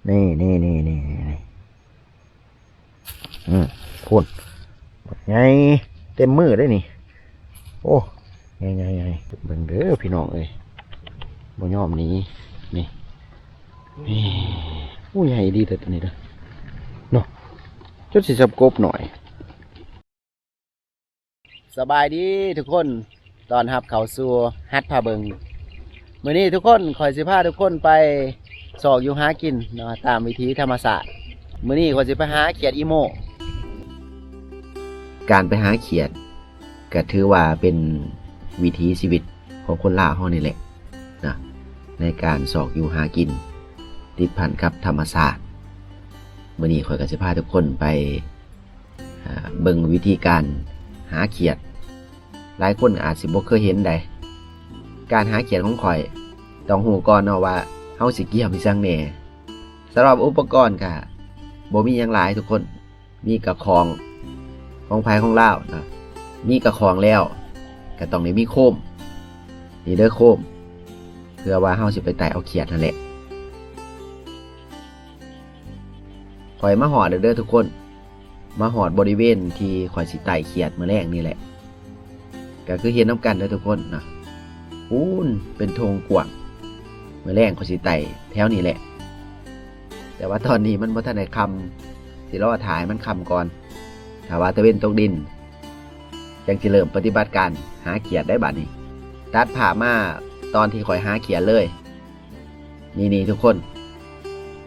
ນີ້ໆໆໆ ອືມ ພຸ້ນ ບັກໃຫຍ່ເຕັມມືເດ້ນີ້. ໂອ້ ໃຫຍ່ໆໆ ເບິ່ງເດີພີ່ນ້ອງເອີຍ ບໍ່ຍອມໜີ ນີ້ ນີ້. ໂອ້ ໃຫຍ່ດີເດີໂຕນີ້ເດີ ເນາະ ຈົນຊິສ່ຳກົບໜ້ອຍ. ສະບາຍດີທຸກຄົນ ຕ້ອນຮັບເຂົ້າສູ່ຫັດພາເບິ່ງ. ມື້ນີ້ທຸກຄົນ ຂ້ອຍຊິພາທຸກຄົນໄປຊອກຢູ່ຫາກິນເນາະ ຕາມວິຖີທຳມະຊາດ. ມື້ນີ້ຂ້ອຍຊິໄປຫາຂຽດອີໂມ. ການໄປຫາຂຽດ ກະຖືວ່າເປັນວິຖີຊີວິດຂອງຄົນລາວເຮົານີ້ແຫຼະນະ ໃນການຊອກຢູ່ຫາກິນ ຕິດພັນກັບທຳມະຊາດ. ມື້ນີ້ຂ້ອຍກະຊິພາທຸກຄົນໄປ ອາ ເບິ່ງວິທີການຫາຂຽດ. ຫຼາຍຄົນອາດຊິບໍ່ເຄີຍເຫັນໃດ. ການຫາຂຽດຂອງຂ້ອຍ ຕ້ອງຮູ້ກ່ອນເນາະວ່າເຮົາຊິກຽມອີ່ຫຍັງແດ່. ສຳລັບອຸປະກອນກະບໍ່ມີຫຍັງຫຼາຍທຸກຄົນ ມີກະຂອງ ຂອງໃຜຂອງລາວນະ. ມີກະຂອງແລ້ວ ກະຕ້ອງໄດ້ມີໂຄມ ນີ້ເດີໂຄມ ເພື່ອວ່າເຮົາຊິໄປໄຕ່ເອົາຂຽດຫັ້ນແຫຼະ. ຂ້ອຍມາຮອດແລ້ວເດີທຸກຄົນ ມາຮອດບໍລິເວນທີ່ຂ້ອຍຊິໄຕ່ຂຽດມື້ແລງນີ້ແຫຼະ. ກະຄືເຫັນນຳກັນເດີທຸກຄົນນະ ພຸ້ນເປັນທົ່ງກວ້າງ. ມື້ແລງຂ້ອຍຊິໄຕ່ແຖວນີ້ແຫຼະ ແຕ່ວ່າຕອນນີ້ມັນບໍ່ທັນໄດ້ຄ່ຳ ຊິລໍຖ້າໃຫ້ມັນຄ່ຳກ່ອນ. ຖ້າວ່າຕາເວັນຕົກດິນ ຈັ່ງຊິເລີ່ມປະຕິບັດການຫາຂຽດໄດ້ບາດນີ້. ຕັດພາບມາຕອນທີ່ຂ້ອຍຫາຂຽດເລີຍ. ນີ້ໆ ທຸກຄົນ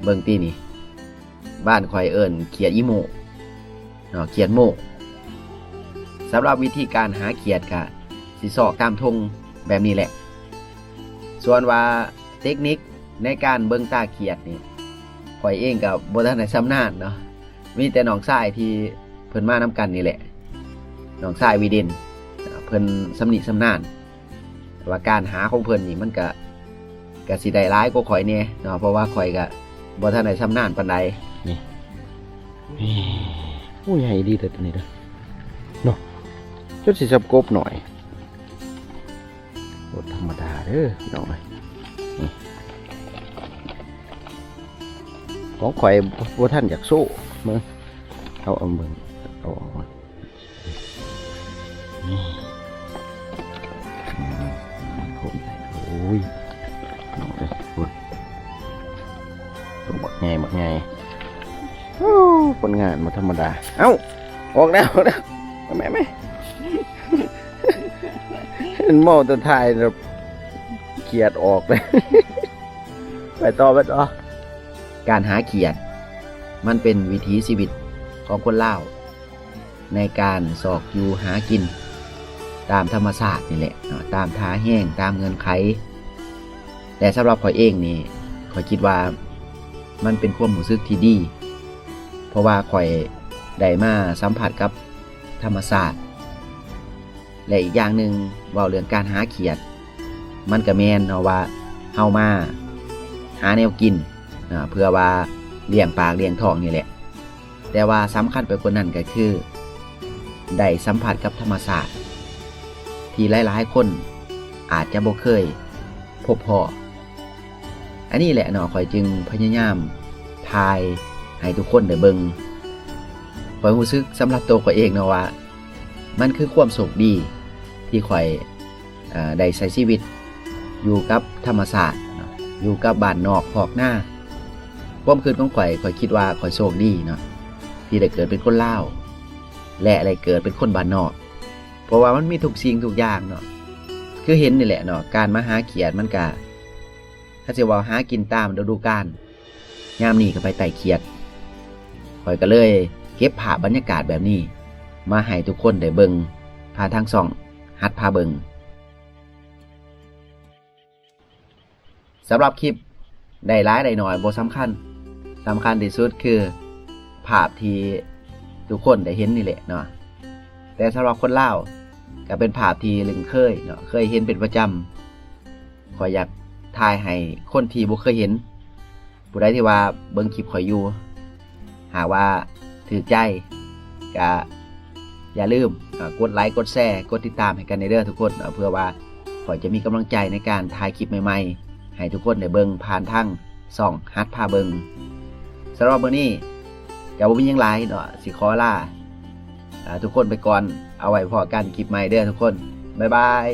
ເບິ່ງຕິນີ້ ບ້ານຂ້ອຍເອີ້ນຂຽດອີໂມເນາະ ຂຽດໂມ. ສຳລັບວິທີການຫາຂຽດກະຊິຊອກຕາມທົ່ງແບບນີ້ແຫຼະ. ສ່ວນວ່າເຕັກນິກໃນການເບິ່ງຕາຂຽດນີ້ ຂ້ອຍເອງກະບໍ່ທັນໄດ້ຊຳນານເນາະ ມີແຕ່ນ້ອງຊາຍທີ່ເພິ່ນມານຳກັນນີ້ແຫຼະ ນ້ອງຊາຍວີເດັນ ເພິ່ນຊຳນິຊຳນານ. ແຕ່ວ່າການຫາຂອງເພິ່ນນີ້ມັນກະ ກະຊິໄດ້ຫຼາຍກວ່າຂ້ອຍແດ່ເນາະ ເພາະວ່າຂ້ອຍກະບໍ່ທັນໄດ້ຊຳນານປານໃດ. ນີ້ ນີ້ ໂອ້ ໃຫຍ່ດີເດີໂຕນີ້ເດີເນາະ ຈົນຊິສ່ຳກົບໜ້ອຍ. ບໍ່ທຳມະດາເດີພີ່ນ້ອງເອີຍ. ນີ້ ຂອງຂ້ອຍບໍ່ ບໍ່ທັນຢາກໂຊ ເບິ່ງ ເອົາ ເອົາເບິ່ງ ເອົາອອກມາ. ນີ້ ອືມ ໂອ້ຍ ນ້ອງເອີຍ ພຸ້ນ ໂຕບັກໃຫຍ່ ບັກໃຫຍ່. ໂອ້ ຜົນງານບໍ່ທຳມະດາ. ເອົ້າ ອອກແລ້ວ ອອກແລ້ວ ມາ ມາ ມາ. ເຫັນເມົາແຕ່ຖ່າຍແລ້ວ ຂຽດອອກເລີຍ. ໄປຕໍ່ ໄປຕໍ່. ການຫາຂຽດ ມັນເປັນວິຖີຊີວິດຂອງຄົນລາວ ໃນການຊອກຢູ່ຫາກິນຕາມທຳມະຊາດນີ້ແຫຼະເນາະ ຕາມທ່າແຮງ ຕາມເງື່ອນໄຂ. ແຕ່ສຳລັບຂ້ອຍເອງນີ້ ຂ້ອຍຄິດວ່າມັນເປັນຄວາມຮູ້ສຶກທີ່ດີ ເພາະວ່າຂ້ອຍໄດ້ມາສຳຜັດກັບທຳມະຊາດ. ແລະ ອີກຢ່າງໜຶ່ງ ເວົ້າເລື່ອງການຫາຂຽດ ມັນກະແມ່ນເນາະວ່າເຮົາມາຫາແນວກິນ ເພື່ອວ່າລ້ຽງປາກລ້ຽງທ້ອງນີ້ແຫຼະ. ແຕ່ວ່າສຳຄັນໄປກວ່ານັ້ນກະຄື ໄດ້ສຳຜັດກັບທຳມະຊາດ ທີ່ຫຼາຍໆຄົນອາດຈະບໍ່ເຄີຍພົບພໍ້. ອັນນີ້ແຫຼະເນາະ ຂ້ອຍຈຶ່ງພະຍາຍາມຖ່າຍໃຫ້ທຸກຄົນໄດ້ເບິ່ງ. ຂ້ອຍຮູ້ສຶກສຳລັບໂຕຂ້ອຍເອງເນາະວ່າ ມັນຄືຄວາມໂຊກດີທີ່ຂ້ອຍ ເອີ ໄດ້ໃຊ້ຊີວິດຢູ່ກັບທຳມະຊາດເນາະ ຢູ່ກັບບ້ານນອກຄອກນາ. ຄວາມຄິດຂອງຂ້ອຍ ຂ້ອຍຄິດວ່າຂ້ອຍໂຊກດີເນາະ ທີ່ໄດ້ເກີດເປັນຄົນລາວ ແລະ ໄດ້ເກີດເປັນຄົນບ້ານນອກ ເພາະວ່າມັນມີທຸກສິ່ງທຸກຢ່າງເນາະ ຄືເຫັນນີ້ແຫຼະເນາະ ການມາຫາຂຽດມັນກະ ຄັນຊິເວົ້າຫາກິນຕາມລະດູການ ຍາມນີ້ກະໄປໄຕ່ຂຽດ. ຂ້ອຍກະເລີຍເກັບພາບບັນຍາກາດແບບນີ້ມາໃຫ້ທຸກຄົນໄດ້ເບິ່ງຜ່ານທາງຊ່ອງຫັດພາເບິ່ງ. ສຳລັບຄລິບ ໄດ້ຫຼາຍໄດ້ໜ້ອຍບໍ່ສຳຄັນ, ສຳຄັນທີ່ສຸດຄືພາບທີ່ທຸກຄົນໄດ້ເຫັນນີ້ແຫຼະເນາະ. ແຕ່ສຳລັບຄົນລາວ ກະເປັນພາບທີ່ລຶ້ງເຄີຍເນາະ, ເຄີຍເຫັນເປັນປະຈຳ. ຂ້ອຍຢາກຖ່າຍໃຫ້ຄົນທີ່ບໍ່ເຄີຍເຫັນ. ຜູ້ໃດທີ່ວ່າເບິ່ງຄລິບຂ້ອຍຢູ່ ຫາກວ່າຖືກໃຈ ກະຢ່າລືມ ອາ ກົດໄລ ກົດແຊ ກົດຕິດຕາມໃຫ້ກັນແດ່ເດີທຸກຄົນເນາະ, ເພື່ອວ່າຂ້ອຍຈະມີກຳລັງໃຈໃນການຖ່າຍຄລິບໃໝ່ໆ ໃຫ້ທຸກຄົນໄດ້ເບິ່ງຜ່ານທາງຊ່ອງຫັດພາເບິ່ງ. ສຳລັບມື້ນີ້ກໍບໍ່ມີຫຍັງຫຼາຍເນາະ ຊິຂໍລາ ອ່າ ທຸກຄົນໄປກ່ອນ. ເອົາໄວ້ພໍ້ກັນຄລິບໃໝ່ເດີທຸກຄົນ. ບາຍບາຍ.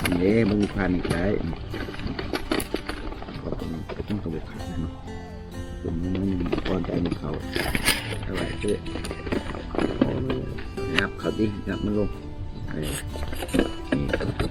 ນີ້ເດ້ ເບິ່ງຄວັນນີ້ກໍໄດ້ ກໍບໍ່ຂາດເນາະ. ເປັນໜ້ອຍໜຶ່ງກ່ອນຈະເອົາເຂົ້າ ເອົາໄວ້ເດີ ຫຍັບເຂົ້າຕິ ຫຍັບມັນລົງ ເອີ ນີ້.